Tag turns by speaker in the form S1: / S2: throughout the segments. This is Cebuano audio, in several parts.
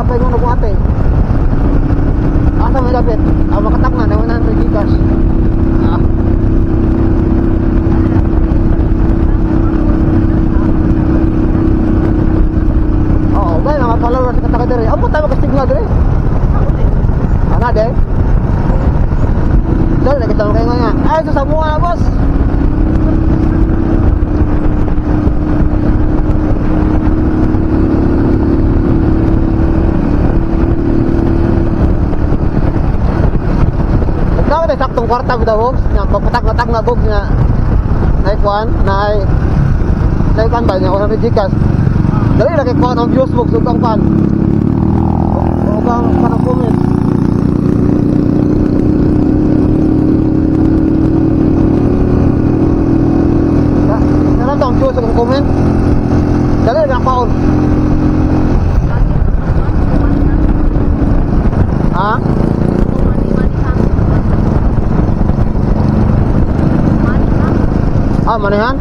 S1: Sa paingon akong ate. Asa may dapit? Ah, makatak na, na 100 Gcash. Ah. Oo, ba mga followers ka taga diri. Amo tayo ka-signal diri. Ana de. Dali na kita kayo nga. Ay, sa Samoa na, boss. Nagdaw na saktong kwarta bitaw, boss. Nga papatak na tak na boss nga. Nay kuan, nay nay kuan ba niya 100 Gcash. Dali na kay kuan ang views box ug ang kuan. Ug ang kanang comment. Kana tong views ug ang comment. Dali na paon. Ha? Ah, manehan?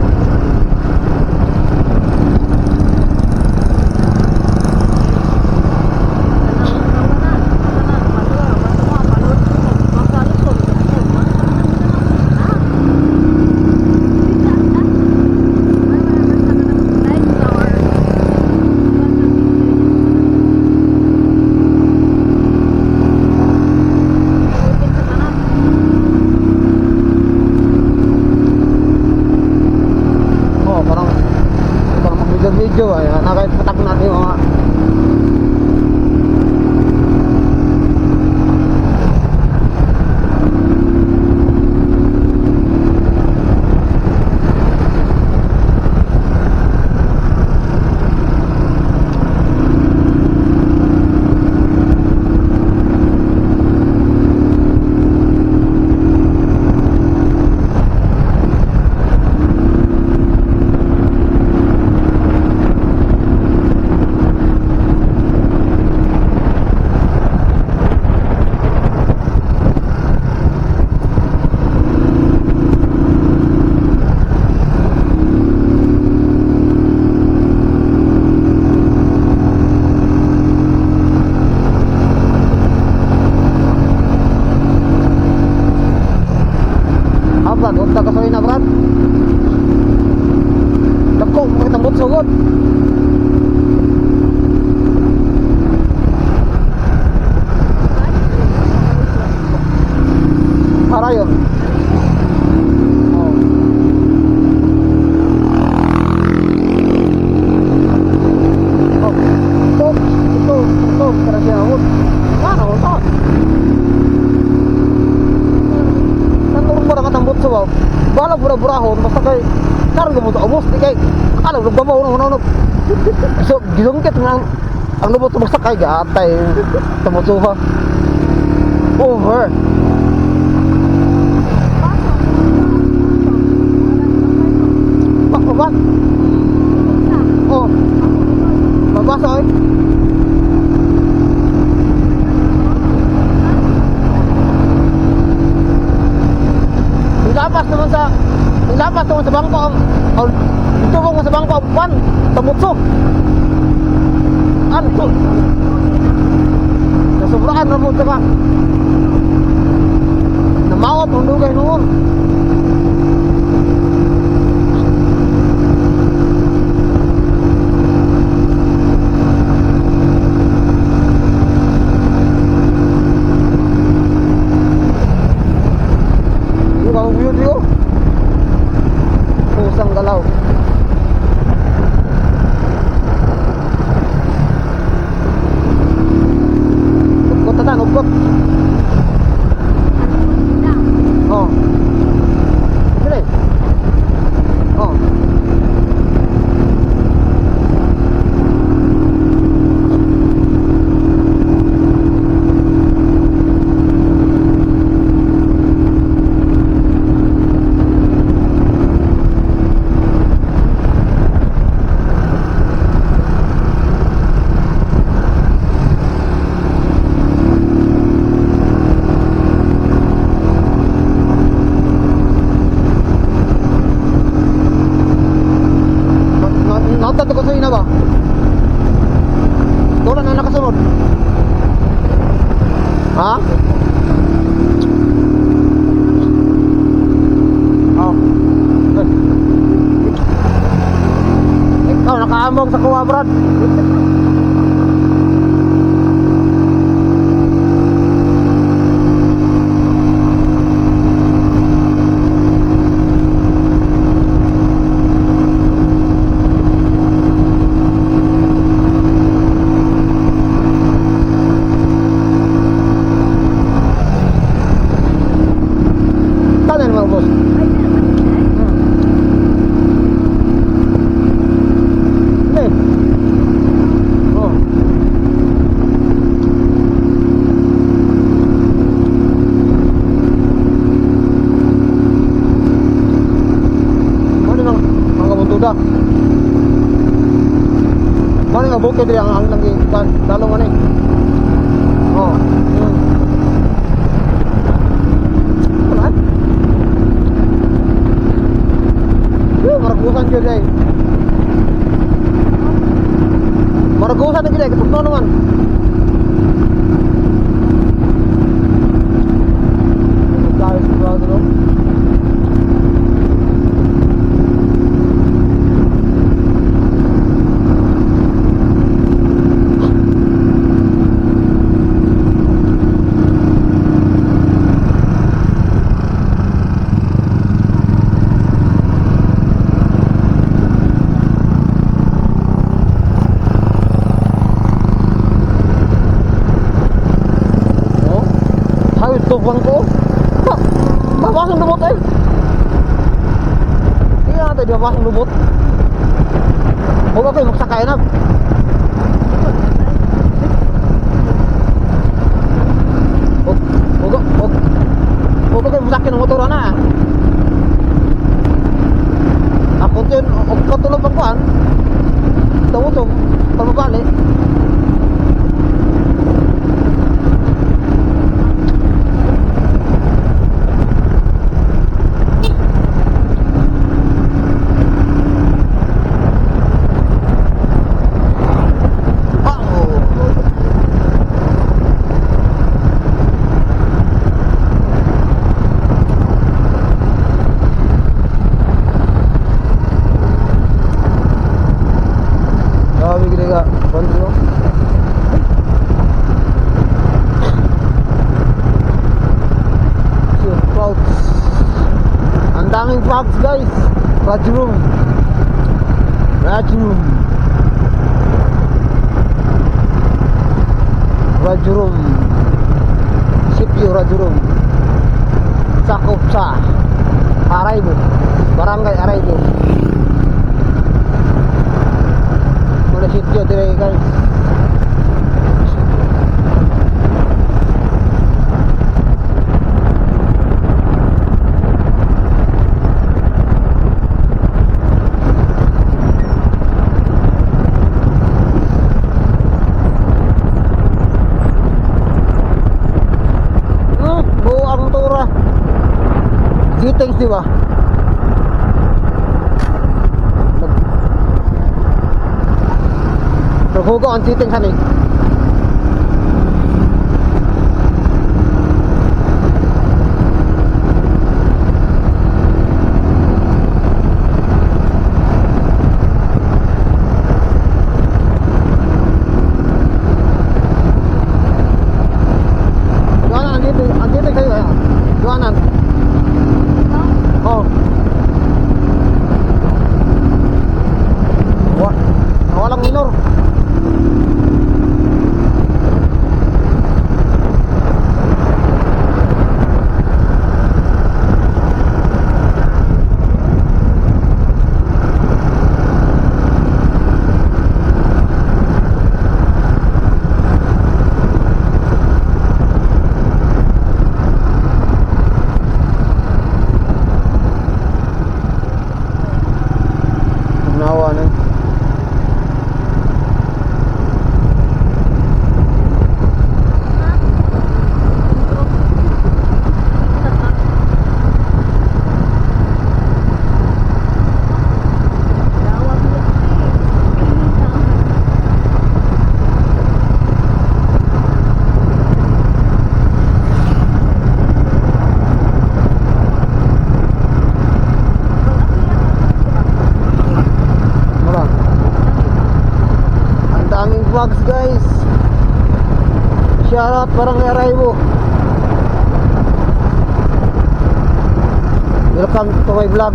S1: Oh, parang parang mag-video-video ay nakaipatak natin yung mga. Ah, Brad, huwag ta gasolina, Brad. Dako, mga tambot sugod. Para yun. Oh. Oh. Ito, ito, ito, para siya. Oh. Ano, ito? Tanurong mo na katambot sa wow. Bala bura-burahon, basta kay karon mo to ubos di kay alam nagbabaw na ano. So gisungkit nga ang lubot basta kay gaatay tambot suha. Over. Ba ba? Oh. Mabasa eh. Ilapas naman sa bangko ang itubong mo sa bangko ang pan tamutso. Anto. Nasubraan na mo ka. Namawat ang dugay noon. Yung ang view dito. Pusang galaw. Ugot na, ugot. Oh. Among sa kuha, brad. Tanan mga boss.
S2: Ay, meron ba din eh?
S1: Hindi. Oh. Ano nang mga buntuda? Ano nga bukid diri ang ang kan dalong ano eh. Oh. Wala. Yo, maragusan jud ay. Maragusan na gid ay katugnaw naman. Guys, brother, no? Oh. Hayo tubang ko. Ba, mabasang lubot eh. Hindi na natin, di mabasang lubot. Huwag ako yung magsakay na. Huwag, huwag, huwag. Huwag ako yung masakay ng motor na. Ako yun, huwag katulog ang kuhan. Tawutong, pababali. Oh! Grabe gid ka. Bandro. So, clouds. Ang daming fogs, guys. Rajroom. Rajroom. Rajroom. Sitio Rajroom. Sakop sa Araybo. Barangay Araybo. Mga sitio dire, guys. Buo ang tura. Gittings, di ba? Naghugaw ang titing hani. Duanan, ang titing sa'yo. Ayan. Duanan. Oh. Wa walang minor. Barangay Araybo. Welcome to my vlog.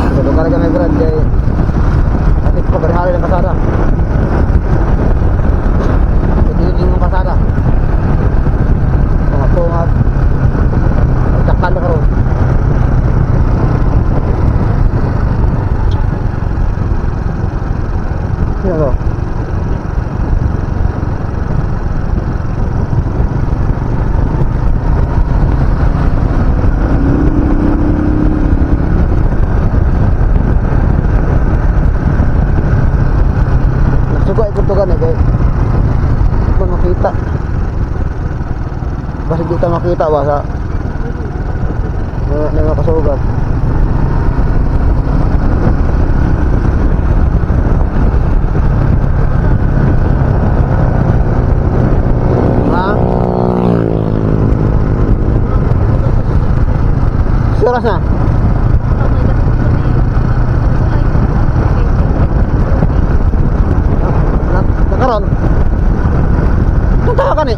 S1: So, lugar kami, brad, kay ating pagkarihali ng kasada. Hindi yung kasada. Mga tungat. Pagtakkan na karon. Sino to? Nagsugo ay kuntugan eh kay di pa makita. Basta di ta makita ba sa mga kasugat. Ha? Oras na? Na, nakaron? Punta ka ni?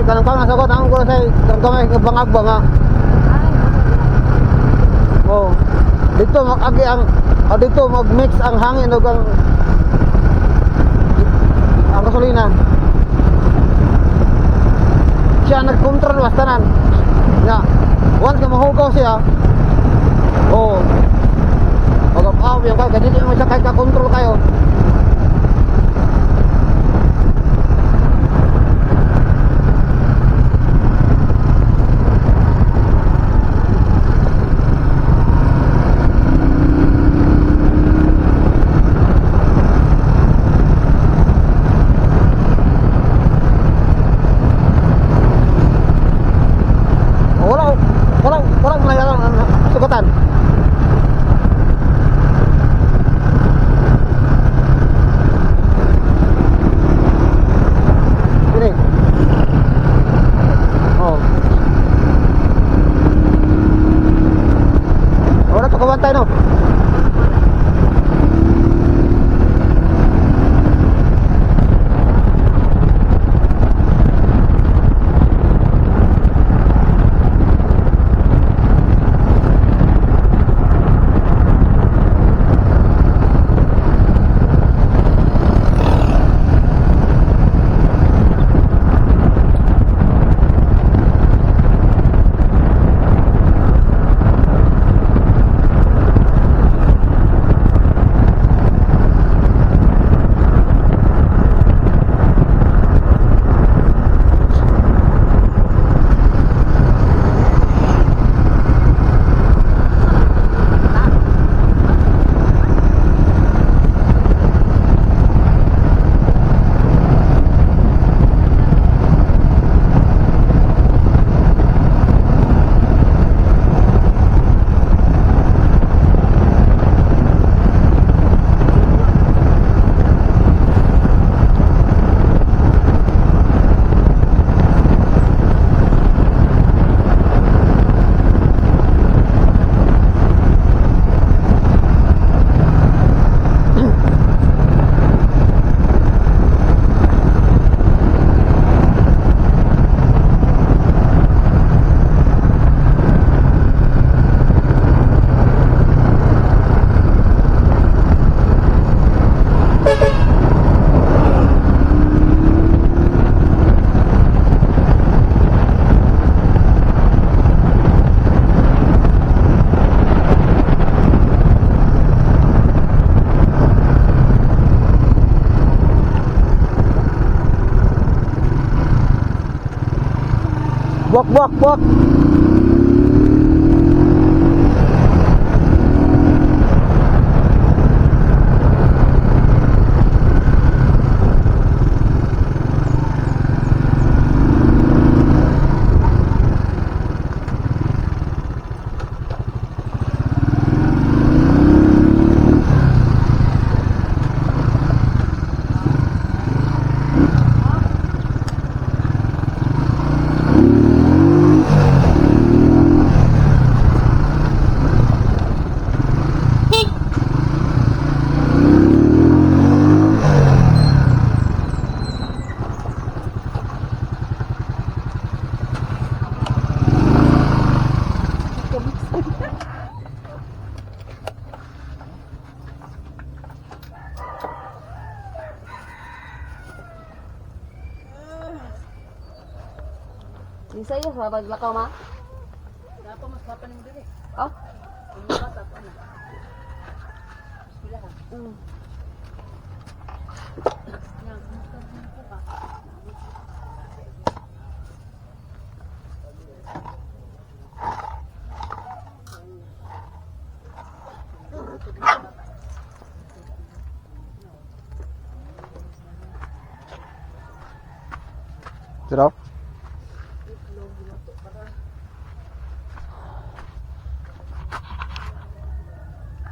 S1: Kanang kanang sagot ang ko sa gamay nga bangag ba nga. Oh. Dito mag-agi ang oh, dito mag-mix ang hangin ug ang gasolina. Siya nagkontrol was tanan. Nga once na mahugaw siya, oh. Pag-aw yung kay dili mo siya kay ka-control kayo. Wala wala wala mga sugatan. Ini. Oh. Wala to kabantay no. Walk, walk, walk.
S2: Sa'yo, sa paglakaw ma?
S3: Dapat mas bata nimo diri.
S2: Oh?
S3: Ang bata pa na. Pila ka? Nga, kumusta mo po ka?
S1: Sira?